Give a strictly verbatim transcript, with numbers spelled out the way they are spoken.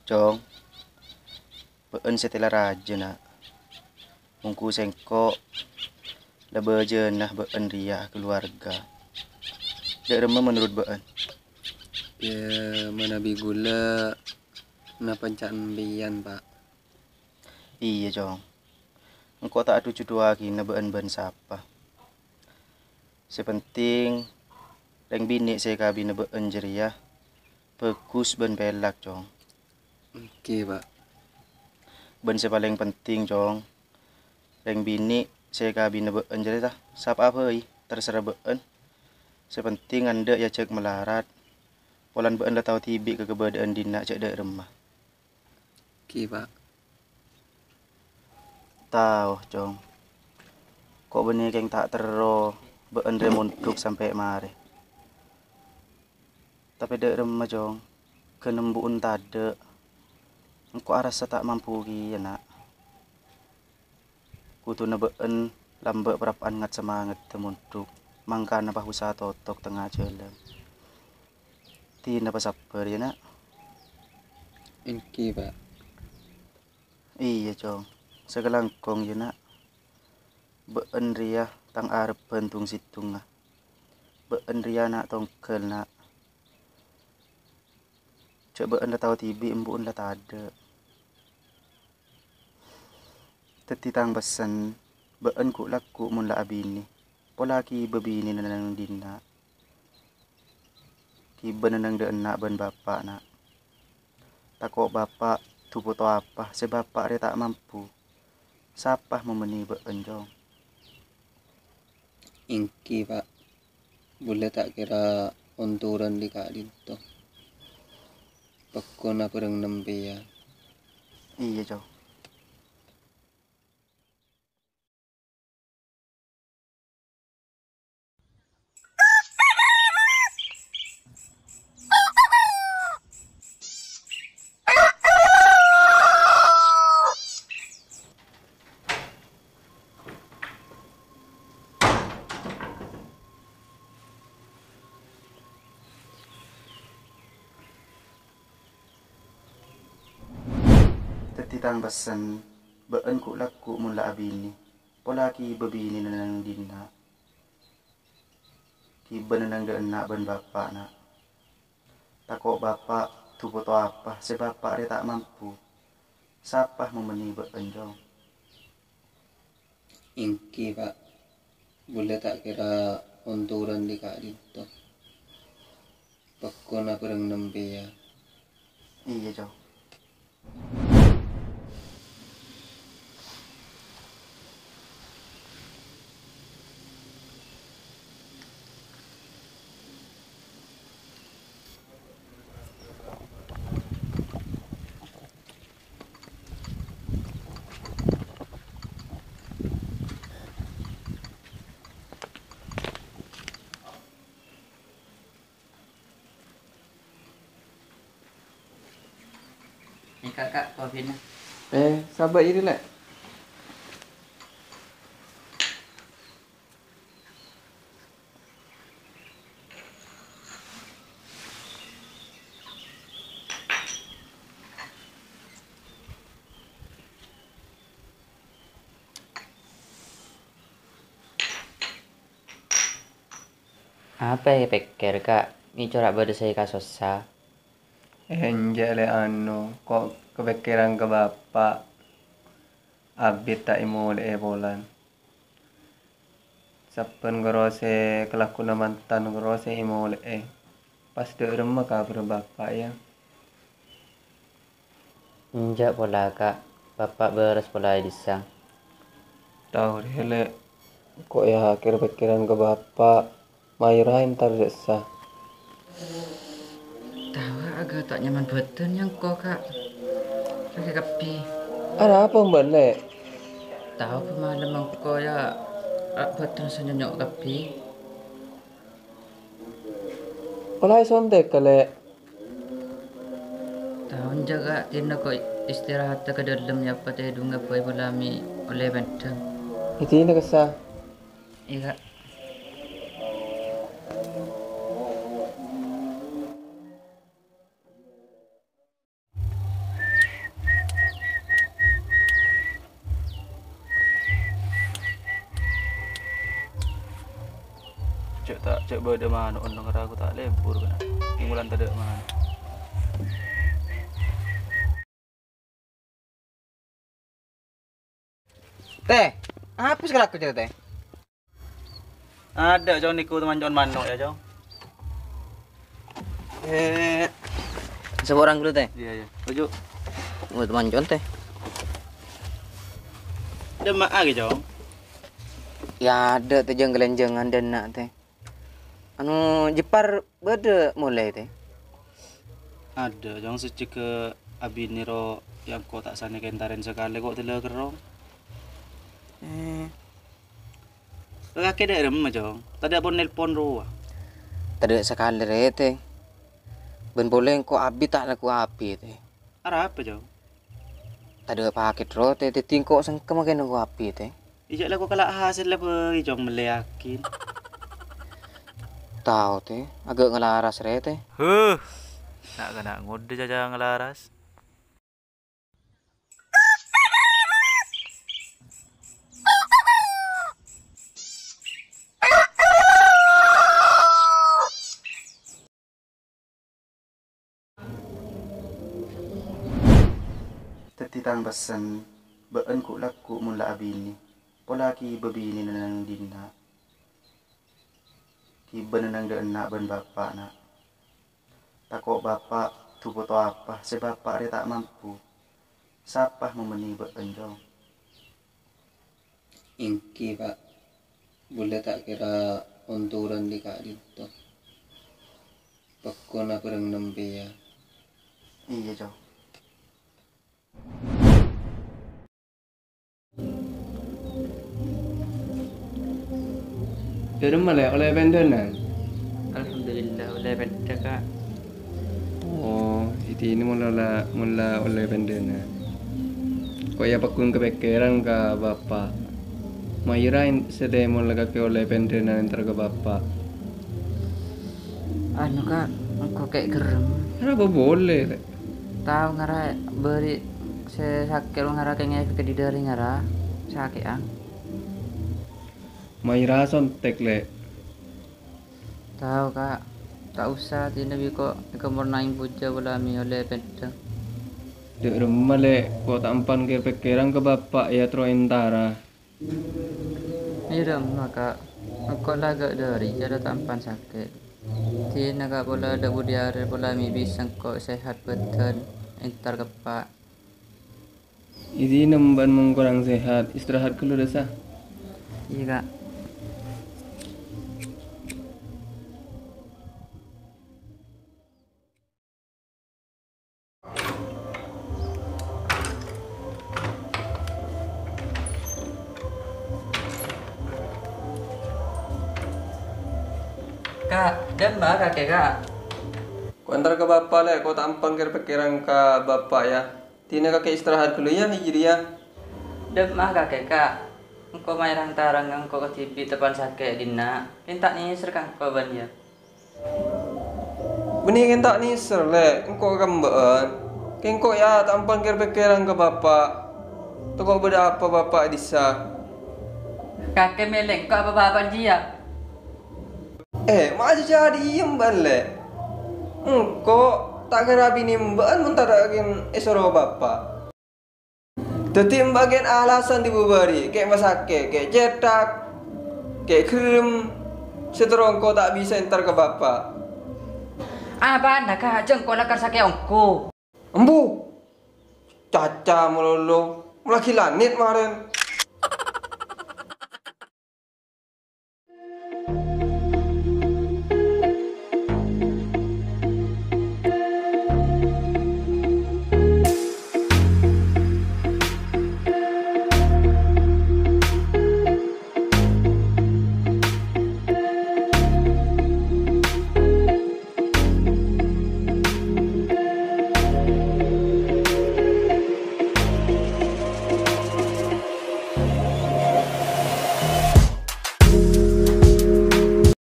Cong, bâ'ân satèya la rajâ, Na'. Mongghu sèngko' la bâjâna bâ'ân rèya akaluwarga. Dâ' remma menurut bâ'ân? Ya, manabi ghulâ, napa ca'na sampèyan, Pa'? Iyâ, Cong. Engko' ta' adhu-judhuwâghina bâ'ân bân sapa. Sè penting, rèng binè' sè èkabina bâ'ân jârèya bhâghus bân pèlak, Cong. Èngghi, Pa'. Bân sè palèng penting, Cong, rèng binè' sè èkabina bâ'ân jârèya sapa'a bhâi, terserah bâ'ân. Sè penting endâ' èajhâk malarat, polana bâ'ân la tao dhibi' ka kabâdâ'ân dinna' jâ' dâ' remma. Èngghi, Pa'. Tao, Cong. Ko' bânnè kèng ta' terro bâ'ân rè mondhuk sampè' marè. Tapè dâ' remma, Cong, ghân embu'en tadâ'. Engko' arassa ta' mampu kèya, Na'. Kodhuna bâ'ân lambâ' parappa'na ngat-samangetta mondhuk, mangkana pas usaha totok tengnga jhâlân. Dina pasabbhâr, yâ, Na'. Èngghi, Pa'. Iyâ, Cong. Sakalangkong, yâ, Na'. Bâ'ân rèya tang arebbhân tong-sèttongnga. Bâ'ân rèya na' tongghâl, Na'. Jâ' bâ'ân la tao dhibi' embu'en la tadâ'. Dhâddhi tang pessen, bâ'ân ghu'-lagghu' mon la abinè, pola ghibâ binèna neng dinna'. Ghibâna neng dâ' enna' bân bapa', Na'. Tako' bapa' du poto apa sè bapa' rè ta' mampu. Sapa mamennè bâ'ân, Cong? Èngghi, Pa'. Bulâ ta' kèra ontoran dhi' ka'dinto. Pèkkona bhâreng sampèyan. Iyâ, Cong. Dhâddhi tang pessen, bâ'ân ghu'-lagghu' mon la abinè, pola ghibâ binèna neng dinna'. Ghibâna neng dâ' enna' bân bapa', Na'. Tako' bapa' du poto apa sè bapa' rè ta' mampu. Sapa mamennè bâ'ân, Cong? Èngghi, Pa'. Bulâ ta' kèra ontoran dhi' ka'dinto. Pèkkona bhâreng sampèyan. Iyâ, Cong. Nèka, Ka', kopina. Eh, sabâ' iri, Lè'. Apa èpèkkèr, Ka'? Mè' cora' bâdâ sè èkasossa? Enjâ', Lè', anu, ko' kapèkkèran ka bapa'. Abit ta' èmolè'è polana. Sabbhân karo sè kalagghuwânna mantan karo sè èmolè'è. Pas dâ' remma kabhârrâ bapa', yâ? Enjâ' pola, Ka'. Bapa' bârâs pola è dhisa. Tao rè, Lè'. Ko' èakèr pèkkèran ka bapa'. Mayu ra entar dhissa. Tawa aga ta' nyaman bâdân nyangko, Ka'. Rèya kabbhi. Arapa bân, Lè'? Tao bâ' malem engko' yâ, ra-, bâdân sè nyonyo' kabbhi. Pola èsontek, Lè'. Taon jâ, Ka', dina ko' istirahatta ka dâlem, yâ, patèdungnga bhâi polana mè' ollè pèndhâng. Èdina kessa. Iyâ, Ka'. Bâdâ mano' ondong ra aku ta' lebur kana. Mulan tadâ' mano'. Tè, apa sè kalako, Tè? Adâ', Cong, nèko tamancon mano' yâ, Cong. Eh, saporang ghâllu, Tè. Iyâ, iyâ. Toju'. Tamancon, Tè. Dâ' emma'a ghi, Cong? Yâ, adâ', Tè, jâng-kalènjângan dâ' enna', Tè. Anu, Jepar bâdâ molè, Tè? Adâ', Cong, sajjhegghâ abinè ro, yâ engko' ta' sanè kèntarèn sakalè ko' dâlâ kerrong. Eh. Kakè dâ' remma, Cong? Tadâ' pon-nelpon rowa. Tadâ' sakalè rè, Tè. Bân polè engko' abi ta' lagghu abi, Tè. Arapa, Cong? Tadâ' pakèt ro, Tè. Dâddhi engko' sengkemma kèng nangko abi, Tè. Iyâ, la ko' kala' hasèl la bhâi, Cong, mellèyaghi. Tao, Tè. Aghâ' ngalaras rè, Tè. Huh. Na'-kana' ngodâ caca ngalaras. Dâddhi tang pessen, bâ'ân ghu'-lagghu' mon la abinè, pola ghi' bâbinèna neng dinna'. Ghibâna neng dâ' enna' bân bapa'na. Tako' bapa' dupoto apa sè bapa' rè ta' mampu. Sapa mabânnè bâ'ân, Cong? Èngghi, Pa'. Bulâ ta' kèra ontoran dhi' ka'dinto. Pekkona bhâreng nèmpèya. Iyâ, Cong. Dâ' remma, Lè', ollè pendhâna? Alhamdulillah, ollè pendhâ, Ka'. Oh, è dinna' mon la, mon la ollè pendhâna. Ko' yâ pagghun kapèkkèran ka bapa'. Mayu ra en-, satèya mon la kakè ollè pendhâna entar ka bapa'. Anu, Ka', engko' kè' gherrem. Arapa polè, Lè'? Tao ngara bâri' sè sakè' lo ngara kèngèng èpèkkè dhi-dâri ngara sakè'an. Mayu ra sontèk, Lè'. Tao, Ka'. Ta' osa, dinna' bi' ko' èkomornaè bujâ polè mè' ollè pendhâ. Dâ' remma, Lè', ko' ta' empan kèr-pèkkèran ka bapa' yâ terro entara. Dâ' remma, Ka'. Engko' la aghâ' dâri jâriyâ ta' empan sakè'. Dinna', Ka', polè dâ' budi arè polè mè' bisa engko' sehat bhâdhân, entar ka eppa'. È dinna' bâ'ân mon korang sehat, istirahat ghâllu, Dasa. Iyâ, Ka'. Ka', dâ' emma kakè, Ka'? Ko' entar ka bapa', Lè', ko' ta' empan kèr-pèkkèran ka bapa', yâ. Dinna' kakè istirahat ghâllu, yâ, è jâriyâ. Dâ' emma kakè, Ka'? Engko' mayu ra-entara engko' kadhibi' teppan sakè' dinna'. Kèng ta' nèser ka engko' bâ'ân, yâ. Bânnè kèng ta' nèser, Lè', engko' ka bâ'ân. Kèng ko' yâ ta' empan kèr-pèkkèran ka bapa'. Tako' bâdâ apa bapa' è dissa'. Kakè mèlè engko' apa bapa' jiyâ? Eh, ma' jhâjhâ diyem bâ'ân, Lè'. Engko' ta' kèra abinè bâ'ân mon tadâ' kèng èsoro bapa'. Dâddhi, emma' kèng alasan dhi-budhi, kè' masakè', kè' cèthak, kè' gherrem, sè terro engko' ta' bisa entar ka bapa'. Apana, Ka'? Jhâ' engko' la kèr sakè' ongghu. Embu! Caca malolo, malaghi lanèt marèn.